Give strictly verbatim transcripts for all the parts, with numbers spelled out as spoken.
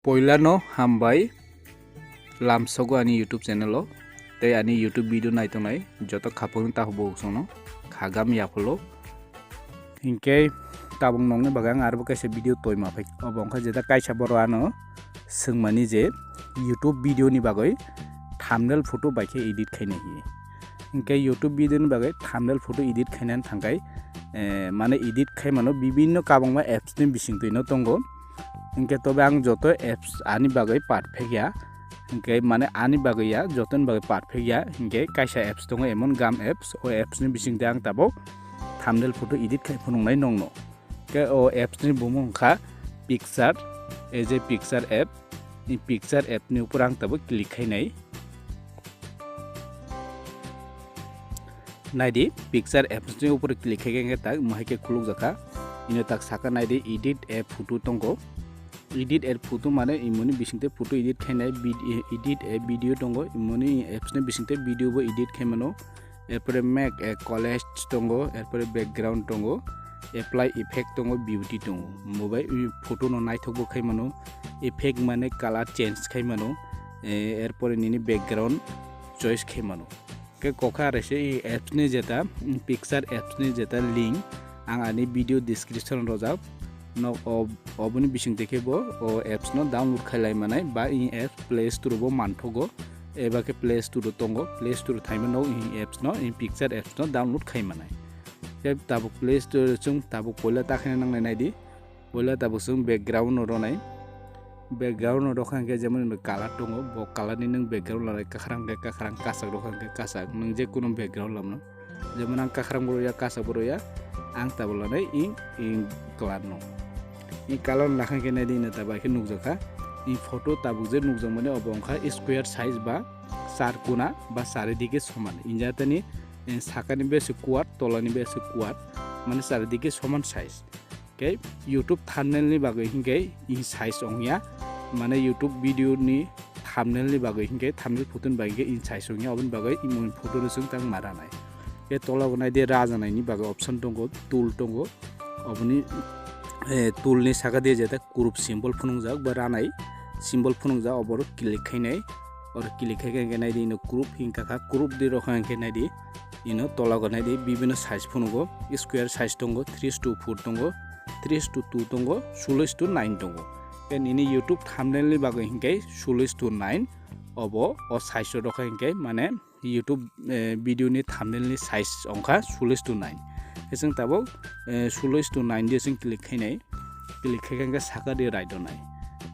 Poilano hambai lamsogo ani YouTube channel o, tei ani YouTube video naitongnai joto khapangni takhuk bukhuk songno khagam yaphalo. Hinkhe tabuk nongni bagwi ang arbo kaisa video toima phai. Obo wngkha jeta kaisa borok ano swngmani je YouTube video ni bagwi thumbnail photo bai khe edit khainai hinwi. Hinkhe YouTube video ni bagwi thumbnail photo edit khainani thangkhai, eh, mane edit khaimano bibinno kabangma apps ni bisingtwi no tongo. Hinkhe tobe ang joto apps ani bagwi perfect ya. Hinkhe mane ani bagwi ya, jotoni bagwi perfect ya. Hinkhe kaisa apps tongo, emon gam apps. O apps ni bisingtwi ang tabuk thumbnail photo edit khai phunuknai nongno. Hinkhe o apps ni bumung wngkha Picture, ei je Picture app. I Picture app ni upor ang tabuk click khainai. Naidi, Picture apps ni upor click khai khe tak, mohai khe khuluk jakha. Ino tak saka naidi, edit a photo tongo. Edit a photo mane imoni bisingtwi photo edit khainai, vid-, edit a video tongo. Imoni apps ni bisingtwi video bo edit khaimano. Erpore make a collage tongo, erpore background tongo, apply effect tongo, beauty tongo. Mobile photo no naithok bo khaimano, effect mane color change khaimano, eh, erpore nini background choice khaimano. Khe kokha are se i apps ni jeta, mm, Picture apps ni jeta link ang ani video description rojak. Nok ob-, oboni bising twi khe bo o apps no download khai lai manai ba i apps Play Store bo manthogo, eba khe Play Store o tongo, Play Store o thaima no i apps no, i Picture apps no download khai manai. Khe tabuk Play Store o chwng tabuk poila ta khe nangnai naidi. Poila tabuk chwng background no ronai. Background no rokha hinkhe jemon color tongo, bo color ni nwng background lanai kwkhwrang khe kwkhwrang, kwchak rokha hinkhe kwchak, nwng je kuno background lamno. Jemon ang kwkhwrang bo rwya, kwchak bo rwya, ang tabuk lanai ing, ing color no. Ing color no lakha hinkhe naidi ino tabuk khe nukjakha. Ing photo tabuk je nukjakmani obo wngkha square size ba char kuna ba charidike soman. Injatani, eh, sakani bai se kuat, tolani bai se kuat, mane charidike soman size. Khe YouTube thumbnail ni bagwi hinkhe in size ongya, mane YouTube video ni thumbnail ni bagwi hinkhe thumbnail photo ni bagwi khe in size ongya, oboni bagwi imoni photo no chwng tang ma ranai. Khe tola o naidi rajanai ni bagwi option tongo, tool tongo, oboni, eh, tool ni saka di jeta group symbol phunukjak ba ranai symbol phunukjak, oboro click khainai, oro click khai khe naidi ino group hinkha kha, group di rokha hinkhe naidi. Ino tola o naidi bibino size phunugo, square size tongo, three to four tongo, three to two tongo, cholish to nine tongo. Khe nini YouTube thumbnail ni bagwi hinkhe cholish to nine obo o size o rokha hinkhe mane YouTube, eh, video ni thumbnail ni size wngkha cholish to nine. Khe chwng tabuk, eh, cholish to nine di chwng click khainai. Click khai khe saka di right o nai.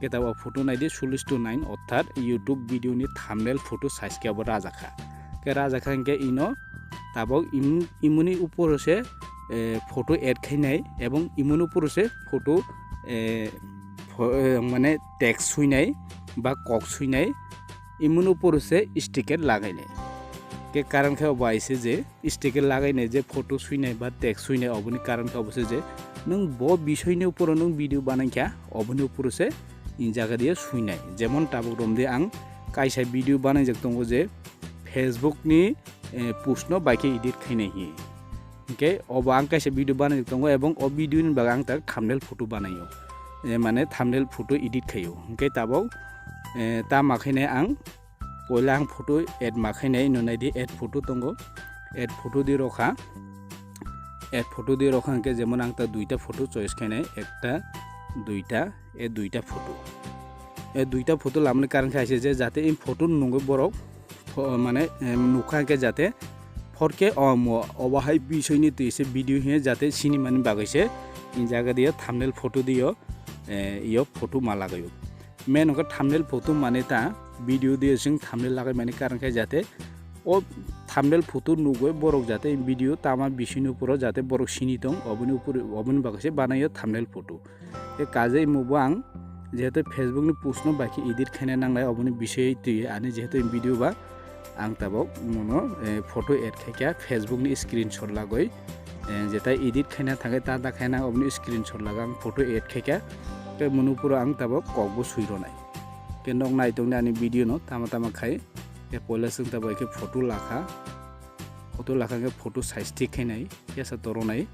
Khe tabuk photo naidi cholish to nine, orthat YouTube video ni thumbnail photo size khe abo rajakha. Khe rajakha hinkhe ino tabuk im-, imoni uporo se, eh, photo add khainai ebong imoni uporo se photo, eh, pho-, eh, mane text swinai ba kok swinai, imoni uporo se sticker lagainai. Khe karon khe obo aise je sticker lagainai je photo swinai ba text swinai, oboni karon khe obo se je nwng bo bisoyni uporo nwng video banaikha, oboni uporo se in jaga diye swinai. Jemon tabuk romdi ang kaisa video banaijak tongo je Facebook ni, eh, post no bai khe edit khainai hi. Hinkhe obo ang kaisa video banaijak tongo ebong o video ni bagwi ang tak thumbnail photo banaio. Eh, mane thumbnail photo edit khaio. Hinkhe tabuk, eh, ta ma khainai ang Poila ang photo add ma khainai, ino naidi add photo tongo. Add photo di rokha. Add photo di rokha hinkhe jemon ang ta duita photo choice khainai, ekta, duita, e duita photo. E duita photo lamani karon khe aise je jate in photo nungwi borok pho-, mane, em, nukha hinkhe jate phorkhe o mo-, obo hai bisoyni twi se video hinkhe jate sinimani bagwi se in jaga diyo thumbnail photo diyo, eh, iyo photo ma lagayo. Main wngkha thumbnail photo mane ta video de chwng thumbnail lagai mani karon khe jate o thumbnail photo nugwi borok jate video tama bisini uporo jate borok sini tong oboni upor oboni bagwi se banaio thumbnail photo. E kaje imo bo ang jehetu Facebook ni post no bai khe edit khaina nangnai oboni bisoi twi ani jehetu video ba ang tabok mono, eh, photo add khaikha Facebook ni screenshot lagoi, eh, jeta edit khaina thangkhe ta ta khaina oboni screenshot laga ang photo add khaikha. Tei mono puro ang tabok kok bo sui ronai. Khe nok nai tongni ani video no tama tama khai. Khe poila chwng tabok khe photo lakha. Photo lakha khe photo size thik khainai. Khe sa toronai.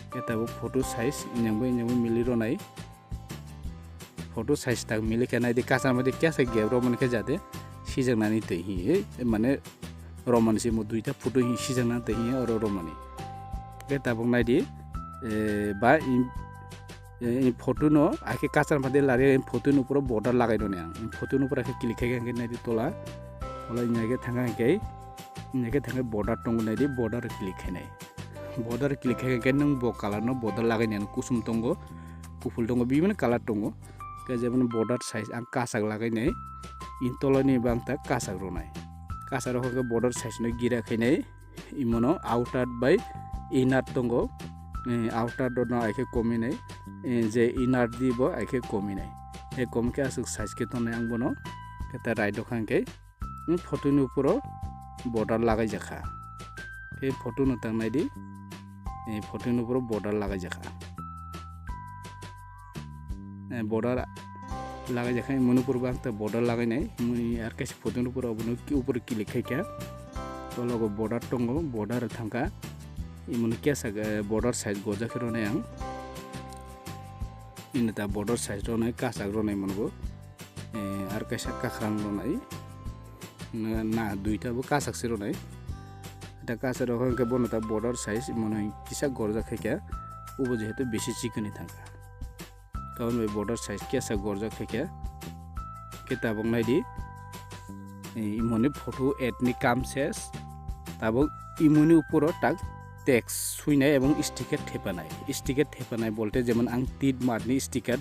Khe tabok photo size inyang bai inyang bai mili ronai. photo size tak mili khe naidi, kachar madi kesa gap romani khe jate sijaknani twi hi, mane romani se mo duita photo hi sijakna twi hi oro romani. Khe tabuk naidi, eh, ba in, eh, in photo no akhe kachar madi lari in photo no pura border lagai doni ang. In photo no pura khe click khai khe naidi tola. Tola in khe thang khe, in khe thang khe border tongo naidi, border click khainai. Border click khai khe nwng bo color no border lagai nai, kusom tongo, kuphul tongo, bibini color tongo. Khe jemon border size ang kasak lagai nai, in tolani bang ta kasak rwnai. Kasak rok khe border size no gira khainai, imono outer bai inner tongo, eh, outer do no ai khe komi nai, eh, je inner di bo ai khe komi nai. He kom khe aswk size khe tongnai ang bono, khe ta right o khang khe. Ni photo ni uporo border lagai jakha. Tei photo no tang nai di. Ni photo ni uporo border lagai jakha. Eh, border lagai jakha, moni uporo ang ta border lagai nai. Moni ar kaisa photo ni uporo, obono ki uporo click khai kha. Tologo border tongo, border thang kha. Imoni kesa, eh, border size gojak khe rwnai ang. Ini ta border size rwnai, kasak rwnai mono bo. Eh, ar kaisa kakrang rwnai. Na, na, duita bo kasak se rwnai. Ta kasak rok hwnkhe bono ta border size mono kisa gorjak khaikha. Ubo jehetu bisi chikoni thangkha. Karon bai border size kesa gorjak khaikha. Khe tabuk naidi. Eh, imoni photo add ni kam ses. Tabuk imoni uporo tak text suinai ebong sticker thepanai. Sticker thepanai bolte jemon ang tit mat ni sticker,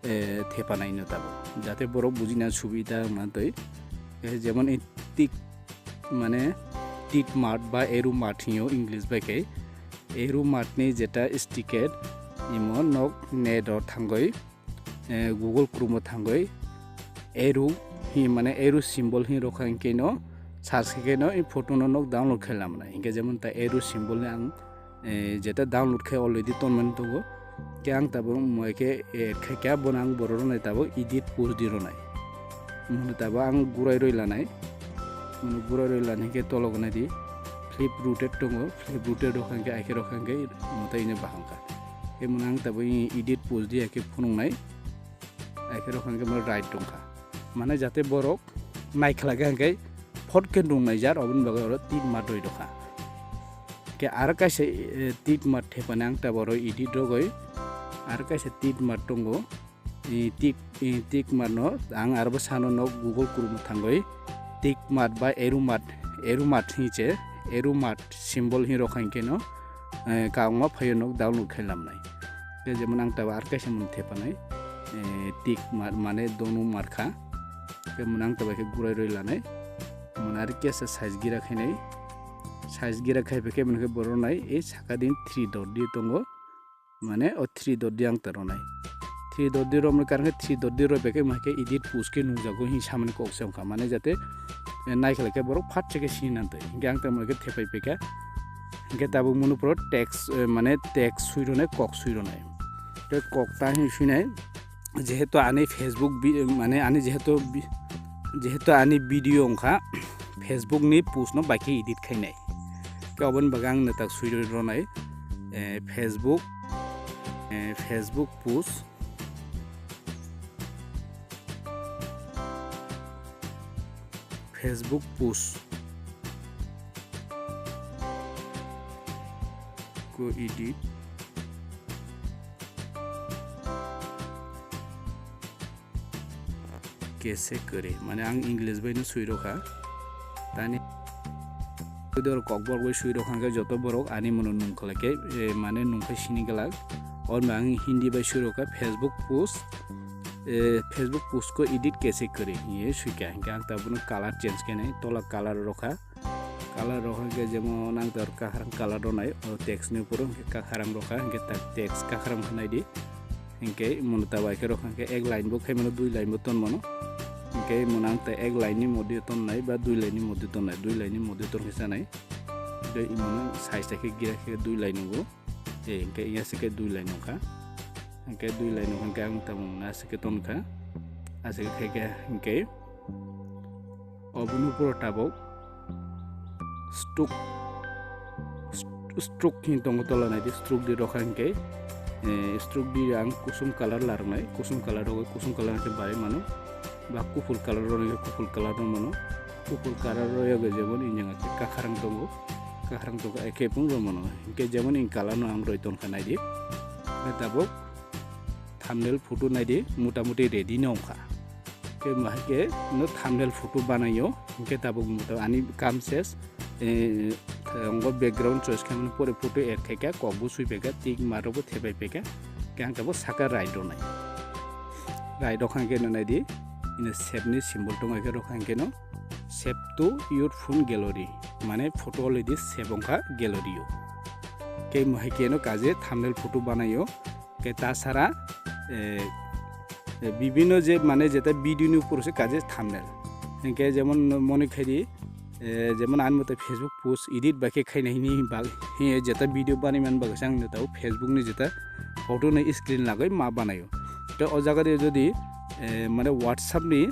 eh, thepanai no tabuk. Jate borok bujina subida wngna twi. Eh, jemon i tik, mane tit mat ba eru mat hinyo English bai khe. Eru mat ni jeta sticker imo nok net o thangwi, eh, Google Chrome o thangwi eru hi, mane eru symbol hi rokha hinkhe no search khe no i photo no nok download khe lamnai. Hinkhe jemon ta eru symbol ni ang, eh, jeta download khe already tonmani tongo. Khe ang tabuk mo khe, eh, khe khe bono ang borok rwnai tabuk edit post di rwnai. Mono tabuk ang gurai roi lanai. Mono gurai roi lanai khe tolok nai di. Flip rotate tongo. Flip rotate rokha hinkhe ai khe rokha hinkhe motai ino baham kha. Khe mono ang tabuk edit post di ai khe phunuk nai. Ai khe rokha hinkhe mo right tongkha. Mane jate borok naikhlai khe hinkhe phot khe nung nai jar, oboni bagwi oro tit mat roi rokha. Khe aro kaisa, eh, tit mat thepani ang tabuk oro edit rogwi. Aro kaisa tit mat tongo. Eh, tik, eh, tik mat no ang aro bo sano nok Google Chrome o thangwi tik mat ba eru mat, eru mat hinwi se, eru mat symbol hinwi rokha hinkhe no, eh, kabangma phaio nok download khai lamnai. Khe jemon ang tabuk aro kaisa mung thepanai, eh, tik mat mane donu mat kha. Khe mwnang ta bai khe gurai roi lanai. Mwnang ari kesa size gira khainai. Size gira khai bai khe mwnang khe borok nai, ei saka din three dot di tongo. Mane o three dot di ang ta ronai. Three dot di romni karang khe three dot di roi bai khe mwnang khe edit post khe nungjago hin samani kok se wngkha. Mane jate, eh, naikhlai khe borok phat se khe sini nantwi. Hinkhe ang ta mwnang khe thepai pai kha. Hinkhe tabuk mwnang phuru text, eh, mane text sui ronai, kok sui ronai. Tei kok ta hin suinai. Jehetu ani Facebook bi-, mane ani jehetu bi-, jehetu ani video wngkha, Facebook ni post no bai khe edit khainai. Khe oboni bagwi ang nwtak sui ronai, eh, Facebook, eh, Facebook post, Facebook post ko edit kese kwrwi, mane ang English bai no sui rokha. Tani dor kokborok bai sui rokha, hwnkhe joto borok ani mano nung khlai khe, eh, mane nung khai sini glak. Or ang Hindi bai sui rokha, Facebook post, eh, Facebook post ko edit kese kwrwi hinwi sui kha. Hwnkhe ang ta bono color change khe nai, tola color rokha. Color rok hwnkhe jemon ang tor kakrang color rwnai, o text ni upor hwnkhe kakrang rokha, hwnkhe ta text kakrang khe nai di. Hwnkhe mwnwi ta bai khe rokha hwnkhe ek line bo khai mano, dui line bo ton mano. Hwnkhe mwnwi ang ta ek line ni modi ton nai ba dui line ni modi ton nai, dui line ni modi ton khe chanai. Hwnkhe imono size ta khe gira khe dui line nungo. E, hwnkhe iya se khe dui line nungkha. Hwnkhe dui line nungkha hwnkhe ang tamo na se khe ton kha. A se khe khai khe hwnkhe. Oboni uporo tabuk stroke, st-, stroke hin tongo tola nai di, stroke di rokha hinkhe. eh, stroke di ang kusum color larwnai, kusum color rok kusum color khe bai mano, ba kufur color rok kufur color rok mano, kufur color rok yago jemon injang khe kakharang tongo, kakharang tongo, eh, khe phung rok mano, hinkhe jemon in color no ang roi tonkha naidi, tabuk thumbnail photo naidi, mota moti ready no wngkha. Khe bahai khe no thumbnail photo banaio, hinkhe tabuk mota ani kam ses, eh, tongo background choice khe pore photo add khaikha, kok bo sui paikha, tik marok bo thepai paikha, khe ang tabuk saka right rwnai. Right rok khe no naidi, ino save ni symbol tongo khe rok khe no save to your phone gallery, mane photo already save wngkha gallery o. Khe bahai khe no kaje thumbnail photo banaio, khe tasara, eh, eh, bibinno je mane jeta video ni upor se kaje thumbnail. Hinkhe jemon moni khaidi, eh, jemon ani mote Facebook post edit bai khe khaina hini bag-, hi jeta video banai man bagwi ang neta Facebook ni jeta photo ni screen lagwi ma banaio. Tei o jaga de jodi, eh, mane WhatsApp ni,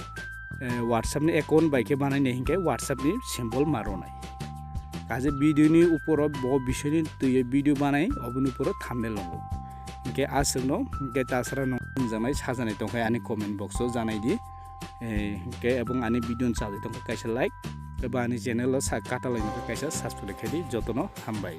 eh, WhatsApp ni account bai khe banaina hinkhe WhatsApp ni symbol ma rwnai. Kaje video ni upor o bo bisoi ni twi video banai, oboni upor o thumbnail wngo. Hinkhe aswk no, hinkhe tasara no wngjaknai sajaknai tongkha ani comment box o janai di. Eh, hinkhe ebong ani video no chajai tongkha kaisa like, eba ani channel o sa katalai nokha kaisa subscribe khe di, jotono hambai.